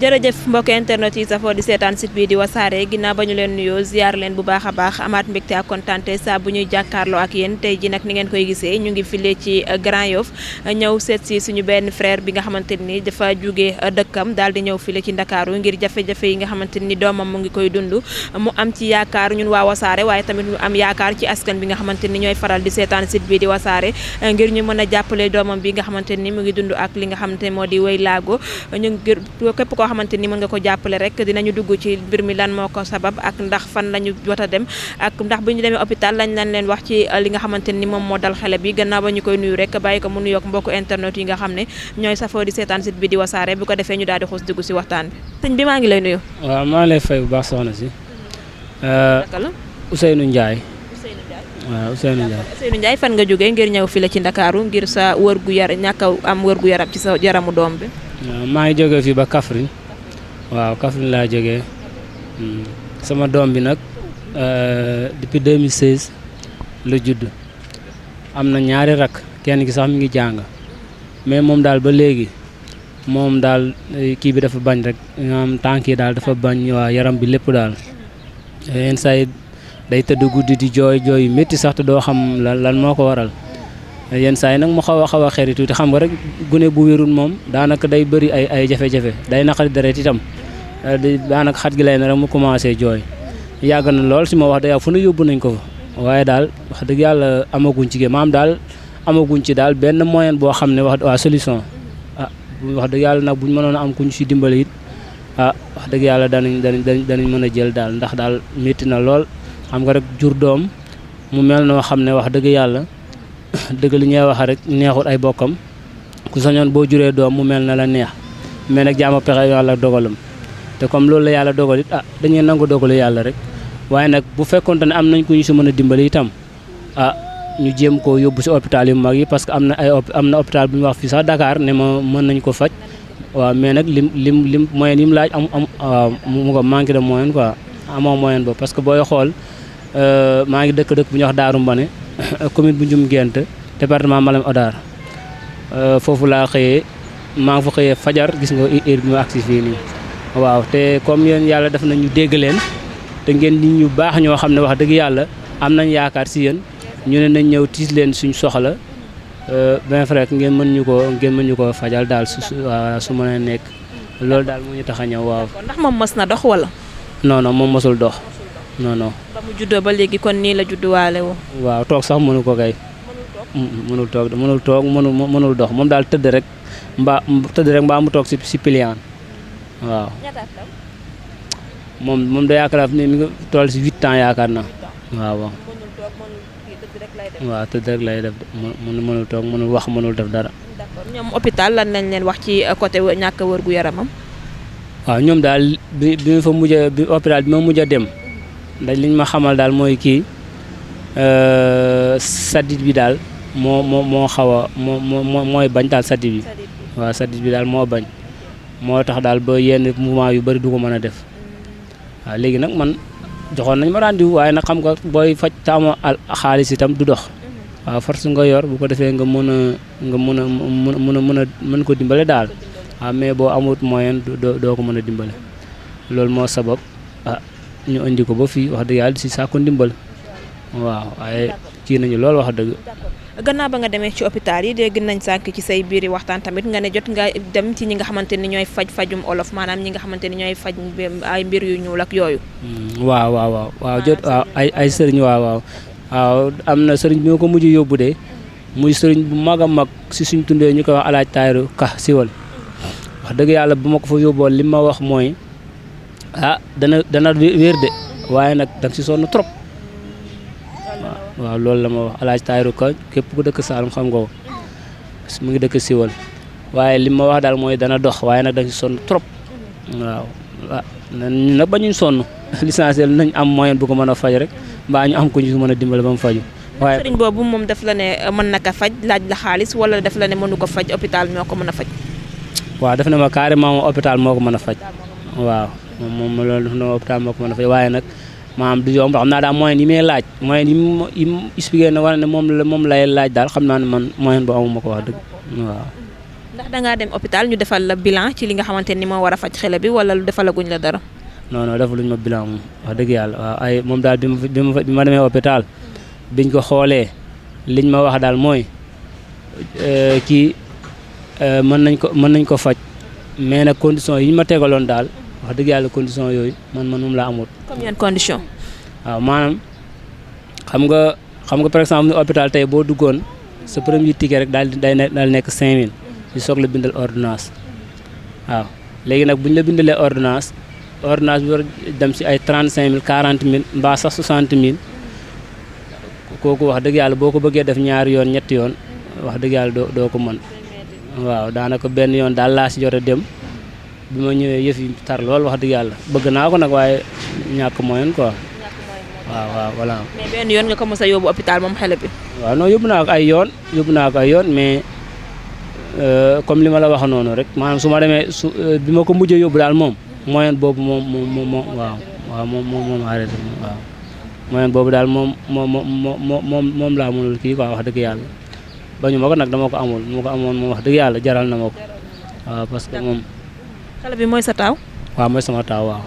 jërëjëf mbokk internet yi safoo di seetaan site bi di wasaare ginnaaw ba ñu leen nuyoo ziar leen bu baax a baax amaat mbégte ak kontaante saa bu ñuy jàkkaarloo ak yéen tey ji nag ni ngeen koy gisee ñu ngi file ci Grand Yoff ñëw seet si suñu benn frère bi nga xamante ni dafa jóge dëkkam daal di ñëw file ci Ndakaaru ngir jafe-jafe yi nga xamante ni doomam mu ngi koy dund mu am ci yaakaar ñun waa wasaare waaye tamit ñu am yaakaar ci askan bi nga xamante ni ñooy faral di seetaan site bi di wasaare ngir ñu mën a jàppale doomam bi nga xamante ni mu ngi dund ak li nga xamante ni moo di wéy laago ñu ngir képp koo xamante ni mën nga ko jàppale rek dinañu dugg ci mbir mi lan moo ko sabab ak ndax fan lañu jot a dem ak ndax bu ñu demee hôpital lañ leen wax ci li nga xamante ni moom moo dal xale bi gannaaw ba ñu koy nuyu rek bàyyi ko mu nuyoog mbokku internet yi nga xam ne ñooy safoo di seetaan site bi di wasaare bu ko defee ñu daal di xuus dugg si waxtaan bi sëñ bi maa ngi lay nuyu. waaw maa lay fay bu baax soxna si. naka la Ousseynou Ndiaye. waaw Ousseynou Ndiaye. Ousseynou Ndiaye fan nga jógee ngir ñëw fi la ci Ndakaaru ngir sa ñàkk a am wërgu yaram ci sa yaramu doom bi. waaw maa ngi jógee fii ba Kaffrine. waaw Kaffrine laa jógee sama doom bi nag depuis 2016 la judd am na ñaari rak kenn ki sax mi ngi jàng mais moom daal ba léegi moom daal kii bi dafa bañ rek am tànk yi daal dafa bañ waa yaram bi lépp daal yenn saa yi day tëdd guddi di jooy yu métti sax te doo xam lan moo ko waral yenn saa yi nag mu xaw a xeri tuuti xam nga rek gune bu wérul moom daanaka day bëri ay jafe-jafe day naqari deret itam daanaka xat gi lay na rek mu commencé jooy yàgg na lool si ma wax dëgg yàlla fu ne yóbbu nañ ko fa waaye daal wax dëgg yàlla amaguñ ci maam daal amaguñ ci daal benn moyen boo xam ne wax solution wax dëgg yàlla nag buñ mënoon a am kuñ si dimbali it wax dëgg yàlla danañ mën a jël daal ndax daal métti na lool xam nga rek jur doom mu mel noo xam ne wax dëgg yàlla dëgg li ñuy wax rek neexul ay bokkam ku sañoon boo juree doom mu mel na la neex mais nag jaama pexe yàlla dogalam te comme loolu la yàlla dogal it dañuy nangu dogalu yàlla rek waaye nag bu fekkoonte ne am nañ ku ñu si mën a dimbali itam ñu jéem koo yóbbu si hôpital yu mag yi parce que am na hôpital bu ñu wax fii sax Dakar ne ma mën nañ ko faj waaw mais nag lim moyen yi mu laaj mu ko manqué de moyen quoi amoo moyen boobu parce que booy xool maa ngi dëkk bu ñuy wax Daaru Mbane commune bu Njum Gént département Malem Hodar foofu laa xëyee maa ngi fa xëyee fajar gis nga heure bi ma agsi fii nii waaw te comme yéen yàlla def na ñu dégg leen te ngeen nit ñu baax ñoo xam ne wax dëgg yàlla am nañ yaakaar si yéen ñu ne nañ ñëw tiis leen suñ soxla bien vrai ngeen mën ñu ko fajal daal su mën a nekk loolu daal moo ñu tax a ñëw waaw. ndax moom mës na dox wala. non moom mësul dox non. ba mu juddoo ba léegi kon nii la judduwaale woo. waaw toog sax mënu ko kay. mënul toog mënul dox moom daal tëdd rek mbaa mu toog si piliyaan waaw. moom da yaakaar ne mi ngi toll si 8 ans yaakaar naa waaw. waaw tëdd rek lay def mënul toog mënul wax mënul def dara. d'accord ñoom hôpital lan nañ leen wax ci côté ñàkk a wërgu yaramam. waaw ñoom daal bi hôpital bi ma mujj a dem dañ liñ ma xamal daal mooy kii sadit bi daal moo xaw a mooy bañ daal sadit bi waaw sadit bi daal moo bañ moo tax daal ba yenn mouvement yu bëri du ko mën a def waaw léegi nag man joxoon nañ ma rendez-vous waaye nag xam nga booy faj taamu xaalis itam du dox waaw force nga yor bu ko defee nga mën ko dimbale daal waaw mais boo amut moyen doo ko mën a dimbale loolu moo sabab ñu indi ko ba fii wax dëgg yàlla si saako ndimbal waaw waaye kii nañu loolu wax dëgg. gannaaw ba nga demee ci hôpital yi dégg nañ sànq ci say biiri waxtaan tamit nga ne jot nga dem ci ñi nga xamante ni ñooy fajum olof maanaam ñi nga xamante ni ñooy faj ay mbir yu ñuul ak yooyu. waaw jot waaw ay sëriñ waaw am na sëriñ bi ma ko mujj yóbbu de muy sëriñ bu mag a mag si suñ tundee ñu koy wax alaaj Tayru Ka siwal wax dëgg yàlla bu ma ko fa yóbboon li ma wax mooy dana wér de waaye nag danga si sonn trop. waaw loolu la ma wax alaaj Tayru Ka képp ku dëkk Saalum xam nga ko mu ngi dëkk siwal waaye li ma wax daal mooy dana dox waaye nag da ci sonn trop waaw ñun nag ba ñu sonn l'essentiel nañ am moyen bu ko mën a faj rek mbaa ñu am ko ñu mën a dimbale ba mu faju waaye sëriñ boobu moom daf la ne mën na ko faj laaj la xaalis wala daf la ne mënu ko faj hôpital moo ko mën a faj. waaw daf ne ma carrément moom hôpital moo ko mën a faj waaw moom loolu daf ne ma hôpital moo ko mën a faj waaye nag maanaam du yomb xam naa daal moyen yi may laaj moyen yi mu expliqué na war ne moom lay laaj daal xam naa ne man moyen boo amuma ko wax dëgg waaw. ndax da ngaa dem hôpital ñu defal la bilan ci li nga xamante ni moo war a faj xale bi wala lu defalaguñ la dara. non non defaluñ ma bilan moom wax dëgg yàlla waaw ay moom daal bi ma demee hôpital biñ ko xoolee liñ ma wax daal mooy kii mën nañ ko faj mais nag condition yi ñu ma tegaloon daal wax dëgg yàlla condition yooyu man moom laa amut. comme yan condition. waaw maanaam xam nga par exemple ni hôpital tey boo duggoon sa premier ticket rek daal nekk 5000 di soog la bindal ordonnance waaw léegi nag bu ñu la bindalee ordonnance bi war dem si ay 35000 40000 mbaa sax 60000 kooku wax dëgg yàlla boo ko bëggee def ñaari yoon ñetti yoon wax dëgg yàlla doo ko mën waaw daanaka benn yoon daal laa si jot a dem bi ma ñëwee yëf yi tar lool wax dëgg yàlla bëgg naa ko nag waaye ñàkk moyen quoi. waaw voilà. mais benn yoon nga ko mos a yóbbu hôpital moom xale bi. waaw non yóbbu naa ko ay yoon mais comme li ma la wax noonu rek maanaam su ma demee bi ma ko mujjee yóbbu daal moom moyen boobu moom arrêté waaw moyen boobu daal moom laa mënul kii quoi wax dëgg yàlla bañu ma ko nag dama ko amul moo ko amoon moom wax dëgg yàlla jaral na ma ko waaw parce que moom. xale bi mooy sa taaw. waaw mooy sama taaw waaw.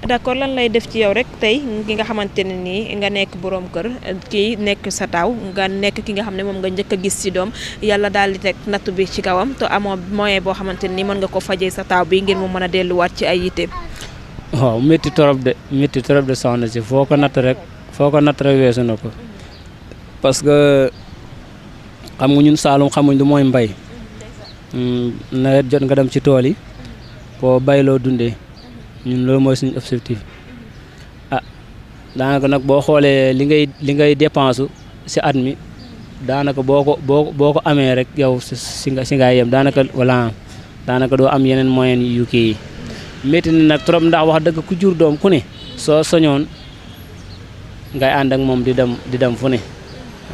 d'accord lan lay def ci yow rek tey ki nga xamante ne nii nga nekk boroom kër kii nekk sa taaw nga nekk ki nga xam ne moom nga njëkk a gis ci doom yàlla daal di teg nattu bi ci kawam te amoo moyen boo xamante ne nii mën nga ko fajee sa taaw bi ngir mu mën a delluwaat ci ay yitteem. waaw métti trop de soxna si foo ko natt rek weesu na ko parce que xam nga ñun Saalum xamuñ lu mooy mbay nawet jot nga dem ci tool yi boo bayloo dundee. ñun loolu mooy suñu objectif daanaka nag boo xoolee li ngay dépense si at mi daanaka boo ko amee rek yow si nga yem daanaka doo am yeneen moyen yu kii yi métti na nag trop ndax wax dëgg ku jur doom ku ne soo soñoon ngay ànd ak moom di dem fu ne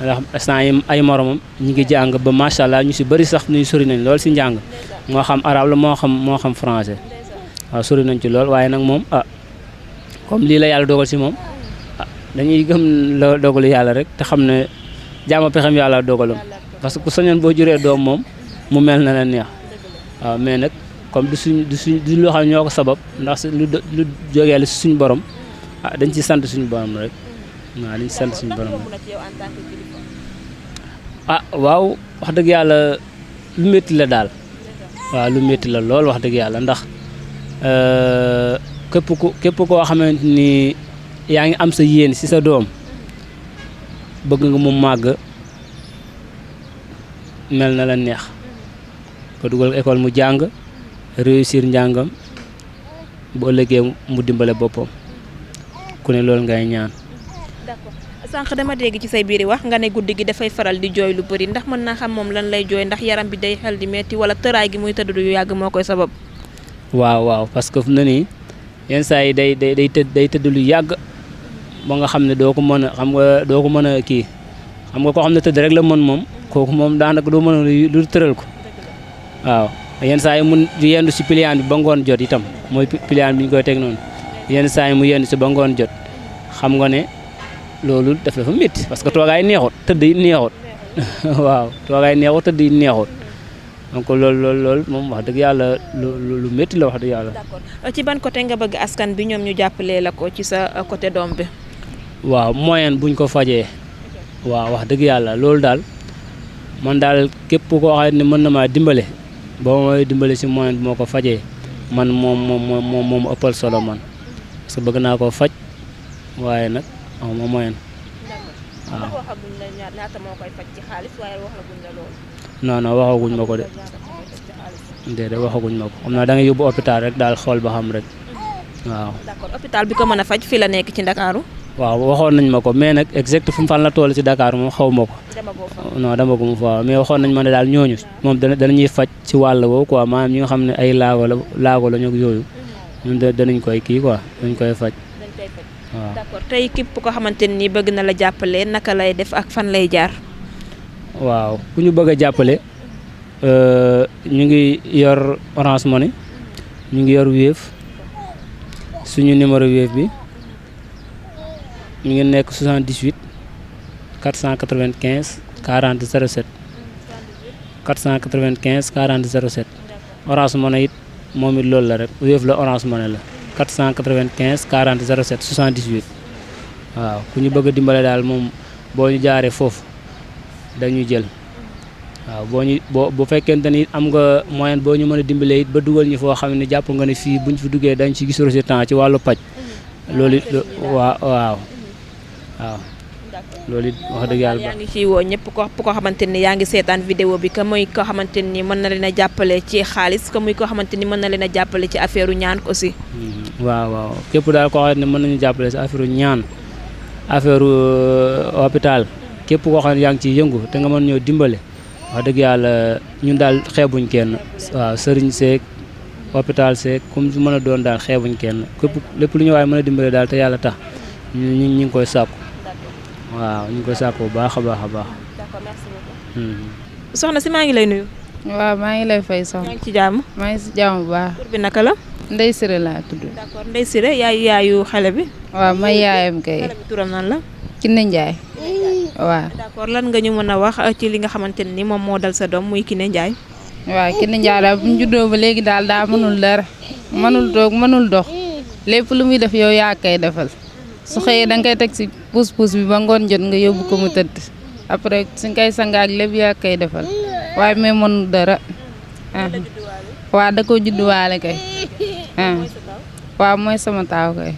ndax instant yi ay moromam ñu ngi jàng ba macha allah ñu si bëri sax ñuy sori nañ lool si njàng moo xam arabe la moo xam français. waaw sori nañ ci lool waaye nag moom comme lii la yàlla dogal si moom dañuy gëm la dogalu yàlla rek te xam ne jaama pexem yàlla dogalam parce que ku sañoon boo juree doom moom mu mel na la neex waaw mais nag comme du loo xam ne ñoo ko sabab ndax lu jógee la si suñu borom dañ ci sant suñu borom rek waaw dañ ci sant suñu borom rek waaw wax dëgg yàlla lu métti la daal waaw lu métti la lool wax dëgg yàlla ndax képp koo xamante ni yaa ngi am sa yéen ci sa doom bëgg nga mu màgg mel na la neex ko dugal école mu jàng réussir njàngam bu ëllëgee mu dimbale boppam ku ne loolu ngay ñaan. d'accord sànq dama dégg ci say biiri wax nga ne guddi gi dafay faral di jooy lu bëri ndax mën naa xam moom lan lay jooy ndax yaram bi day xel di metti wala tëraay gi muy tëdd du yàgg moo koy sabab. waaw parce que fu na nii yenn saa yi day tëdd lu yàgg ba nga xam ne doo ko mën a kii xam nga koo xam ne tëdd rek la mën moom kooku moom daanaka doo mën a lu tëral ko waaw yenn saa yi mun yendu si pliant bi ba ngoon jot itam mooy pliant bi ñu koy teg noonu yenn saa yi mu yendu si ba ngoon jot xam nga ne loolu dafa métti parce que toogaay neexut tëdd yi neexut waaw toogaay neexut tëdd yi neexut donc loolu moom wax dëgg yàlla lu métti la wax dëgg yàlla. d'accord ci ban côté nga bëgg askan bi ñoom ñu jàppalee la ko ci sa côté doom bi. waaw moyen buñ ko fajee waaw wax dëgg yàlla loolu daal man daal képp koo xam ne mën na maa dimbale boo may dimbale si moyen bi moo ko fajee man moom ëppal solo man parce que bëgg naa koo faj waaye nag ma moyen. waaw waxaguñ la ñaata moo koy faj ci xaalis waaye waxaguñ la loolu. non waxaguñ ma ko de déedéet waxaguñ ma ko xam naa da nga yóbbu hôpital rek daal xool ba xam rek waaw. d'accord hôpital bi ko mën a faj fii la nekk ci Ndakaaru. waaw waxoon nañ ma ko mais nag exact fu mu fan la toll ci Dakar moom xaw ma ko. non dama ko mu fa mais waxoon nañ ma ne daal ñooñu moom danañuy faj ci wàll woowu quoi maanaam ñi nga xam ne ay laago la ñoo yooyu ñun danañ koy kii quoi dañ koy faj. waaw d'accord tey képp ko xamante ni bëgg na la jàppale naka lay def ak fan lay jaar. waaw ku ñu bëgg a jàppale ñu ngi yor Orange Money ñu ngi yor Wave suñu numéro Wave bi mi ngi nekk 78 495 40 07 495 40 07 Orange Money it moom it loolu la rek Wave la Orange Money la 495 40 07 78 waaw ku ñu bëgg a dimbale daal moom boo ñu jaaree foofu dañuy jël waaw bu fekkente ni am nga moyen boo ñu mën a dimbalee it ba dugal ñu foo xam ne jàpp nga ne fii buñ fi duggee dañ ci gis résultat ci wàllu paj loolu it waaw loolu it wax dëgg yàlla yaa ngi ciy woo ñëpp ko xamante ni yaa ngi seetaan vidéo bi que muy ko xamante ni mën na leen a jàppale ci xaalis que muy ko xamante ni mën na leen a jàppale ci affaire ñaan aussi. waaw képp daal koo xam ne mën nañu jàppale ci affaire ñaan affaire hôpital képp koo xam ne yaa ngi ciy yëngu te nga mën ñoo dimbale wax dëgg yàlla ñun daal xeebuñ kenn waaw sëriñ seek hôpital seek comme su mën a doon daal xeebuñ kenn képp lépp lu ñu waaye mën a dimbale daal te yàlla tax ñu ngi koy sàkku waaw ñu ngi koy sàkku bu baax a baax a baax. D'accord, merci beaucoup. soxna si maa ngi lay nuyu. waaw maa ngi lay fay soxna. maa ngi ci jàmm. maa ngi si jàmm bu baax. tur bi naka la. Ndeye Siré laa tudd. d'accord Ndeye Siré yaayu xale bi. waaw may yaayam kay. xale bi turam nan la. Kiné Ndiaye. waaw. d'accord lan nga ñu mën a wax ci li nga xamante ni moom moo dal sa doom muy Kiné Ndiaye. waaw Kiné Ndiaye daal bu ñu juddoo ba léegi daal daa mënul dara mënul toog mënul dox lépp lu muy def yow yaa koy defal su xëyee da nga koy teg si puus bi ba ngoon jot nga yóbbu ko mu tëdd après suñ koy sangaak lépp yaa koy defal waaye mais mënul dara. waaw da ko judduwaale kay. waaw mooy sama taaw kay.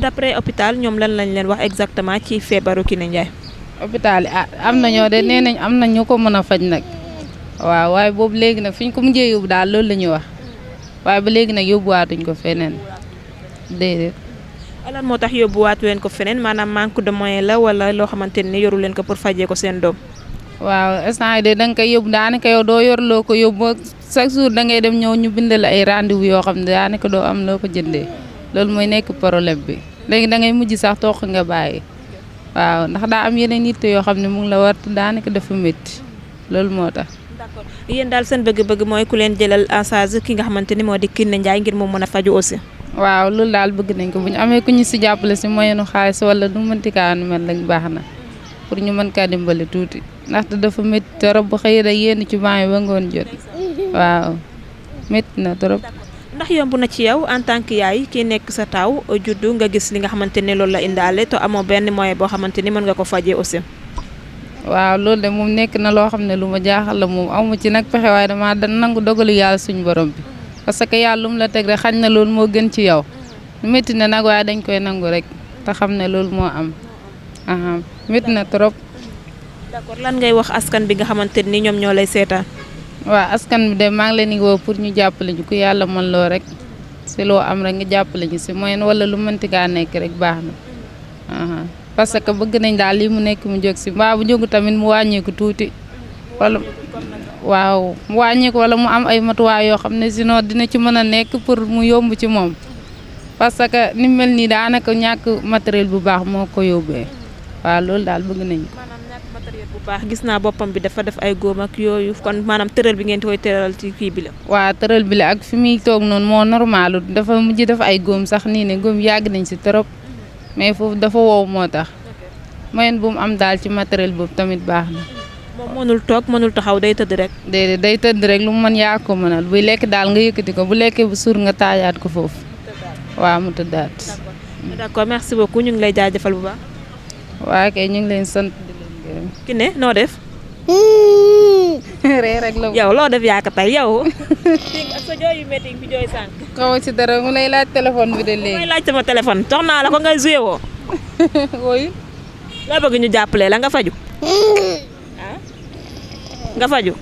d'après hôpital ñoom lan lañ leen wax exactement ci feebaru Kiné Ndiaye. hôpital yi am na ñoo de nee nañ am na ñu ko mën a faj nag waaw waaye boobu léegi nag fi ñu ko mujjee yóbbu daal loolu la ñuy wax waaye ba léegi nag yóbbuwaatuñ ko feneen déedéet. lan moo tax yóbbuwaatu leen ko feneen maanaam manque de moyen la wala loo xamante ni yoru leen ko pour fajee ko seen doom. waaw instant yii de da nga koy yóbbu daanaka yow doo yor loo ko yóbbu chaque jour da ngay dem ñëw ñu bindal ay rendez-vous yoo xam ne daanaka doo am loo ko jëndee loolu mooy nekk problème bi léegi da ngay mujj sax toog nga bàyyi waaw ndax daa am yeneen yitte yoo xam ne mu ngi la war daanaka dafa métti loolu moo tax. d'accord yéen daal seen bëgg-bëgg mooy ku leen jëlal en charge ki nga xamante ni moo di Kiné Ndiaye ngir mu mën a faju aussi. waaw loolu daal bëgg nañ ko bu ñu amee ku ñu si jàppale si moyenu xaalis wala du mënti kaa nu mel rek baax na pour ñu mën kaa dimbali tuuti ndaxte dafa métti trop bu xëy rek yéen ci banc yi ba ngoon jot waaw métti na trop. ndax yomb na ci yow en tant que yaay kii nekk sa taaw juddu nga gis li nga xamante ni loolu la indaale te amoo benn moyen boo xamante ni mën nga ko fajee aussi. waaw loolu de moom nekk na loo xam ne lu ma jaaxal la moom amu ci nag pexe waaye dama nangu dogalu yàlla suñu borom bi. parce que yàlla lu mu la teg rek xañ na loolu moo gën ci yow métti na nag waaye dañ koy nangu rek te xam ne loolu moo am métti na trop. d'accord lan ngay wax askan bi nga xamante ni ñoom ñoo lay seetaan. waaw askan bi de maa ngi leen di woo pour ñu jàppale ñu ku yàlla mën loo rek si loo am rek nga jàppale ñu si moyen wala lu mënti kaa nekk rek baax na parce que bëgg nañ daal lii mu nekk mu jóg si mbaa bu jógu tamit mu wàññeeku tuuti wala. waaw mu wàññi ko wala mu am ay matuwaay yoo xam ne sinon dina ci mën a nekk pour mu yomb ci moom parce que ni mel nii daanaka ñàkk matériel bu baax moo ko yóbbee waaw loolu daal bëgg nañ ko. maanaam ñàkk matériel bu baax gis naa boppam bi dafa def ay góom ak yooyu kon maanaam tëral bi ngeen koy tëral ci kii bi la. waaw tëral bi la ak fi muy toog noonu moo normalu dafa mujj def ay góom sax nii ne góom yàgg nañ si trop mais foofu dafa wow moo tax moyen bu mu am daal ci matériel boobu tamit baax na. moom mënul toog mënul taxaw day tëdd rek. déedéet day tëdd rek lu mu mën yaa ko mënal buy lekk daal nga yëkkati ko bu lekkee bu suur nga taajaat ko foofu waaw mu tëddaat. d'accord merci beaucoup ñu ngi lay jaajëfal bu baax. waaw kay ñu ngi leen sant di leen gërëm. Kiné noo def. ree rek la. yow loo def yaa ko tey yow. ak sa jooy yu métti fi jooy sànq. xaw ma ci dara mu lay laaj téléphone bi de léegi. may laaj sama téléphone jox naa la ko ngay joué woo. woyu nga bëgg ñu jàppale la nga faju. nga faju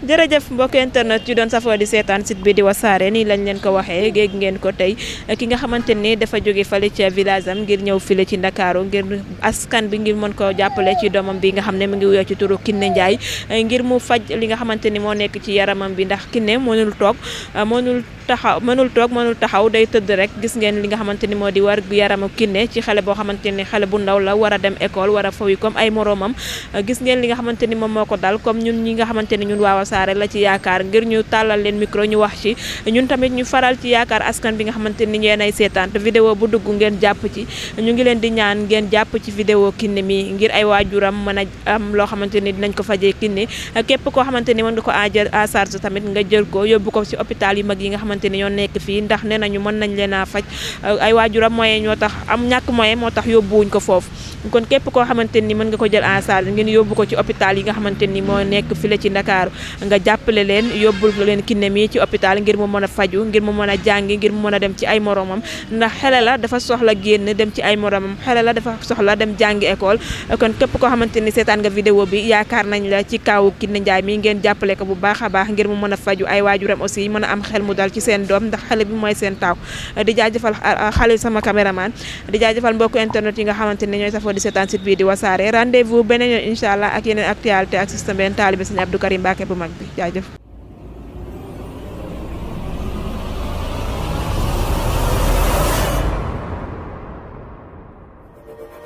jërëjëf mbokk internet yu doon safoo di seetaan site bi di Wassare nii lañ leen ko waxee géeg ngeen ko tey ki nga xamante ni dafa jóge fale ci village am ngir ñëw file ci Ndakaaru ngir askan bi ngir mën ko jàppale ci doomam bi nga xam ne mu ngi wuyoo ci turu Kiné Ndiaye ngir mu faj li nga xamante ni moo nekk ci yaramam bi ndax Kiné mënul toog mënul toog mënul taxaw day tëdd rek. Gis ngeen li nga xamante ni moo di war gu yaramu Kiné ci xale boo xamante ni xale bu ndaw la war a dem école war a fawi comme ay moroomam. Gis ngeen li nga xamante ni moom moo ko dal comme ñun ñi nga xamante ni ñun waa Wassare la ci yaakaar ngir ñu tàllal leen micro ñu wax ci ñun tamit ñu faral ci yaakaar askan bi nga xamante ni ngeen ay seetaan te vidéo bu dugg ngeen jàpp ci ñu ngi leen di ñaan ngeen jàpp ci vidéo Kiné mi ngir ay waajuram mën a am loo xamante ni dinañ ko fajee Kiné képp koo xamante ni mën nga ko en charge tamit nga jël ko yóbbu ko ci hôpital yu mag yi nga xamante ni ñoo nekk fii ndax nee nañu mën nañ leen a faj ay waajuram moyen ñoo tax am ñàkk moyen moo tax yóbbuwuñ ko foofu kon képp koo xamante ni mën nga ko jël en charge ngeen yóbbu ko ci hôpital yi nga xamante ni moo nekk file ci Ndakaaru nga jàppale leen yóbbul leen Kiné mi ci hôpital ngir mu mën a faju ngir mu mën a jàngi ngir mu mën a dem ci ay moromam ndax xale la dafa soxla génn dem ci ay moromam xale la dafa soxla dem jàngi école kon képp koo xamante ni seetaan nga vidéo bi yaakaar nañ la ci kaw Kiné Ndiaye mi ngeen jàppale ko bu baax a baax ngir mu mën a faju ay waajuram aussi mën a am xel mu dal ci seen doom ndax xale bi mooy seen taaw di jaajëfal xale sama caméraman di jaajëfal mbokku internet yi nga xamante ni ñooy safoo di seetaan site bi di Wassare rendez-vous beneen yoon incha allah ak yeneen actualité ak système benn taalibe Sëñ Abdou Karim Mbacké bu mag bi jaajëf